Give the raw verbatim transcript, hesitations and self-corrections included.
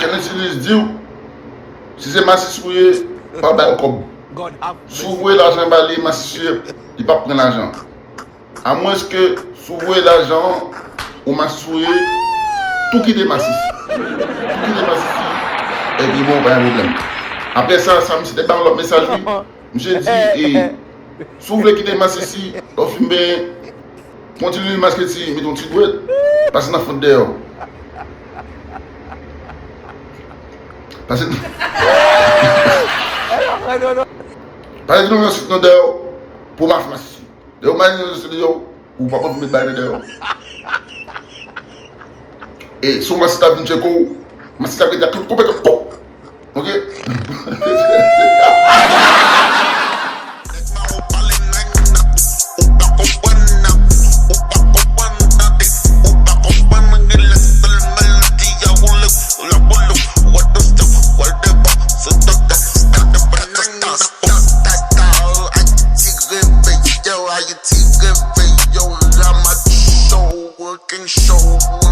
Kenneth Ulysse di w, si se masis ou ye, pa ba l kòb. Si w voye lajan ba li, masis ou ye, li p ap pran lajan. Amwenske si w voye lajan an, ou masis ou ye, tou kite masis. Tou kite masis. Epi bon, pa gen pwoblèm. Apre sa, sa misye te ba yon lòt mesaj, wi. Misye di, e, si w vle kite masisi, lè w fin benyen, pran ti lwil masketi, mete yon ti dwèt, pase nan fant dèyè w. Pase, pase ti lwil masketi nan dèyè w, pou w mache masisi. Lè w mache masisi nan dèyè w, ou pa konn met bagay nan dèyè w. E si yon masisi ta vin tcheke w, masisi ta rete ak tout konpetans. Ok? King Show.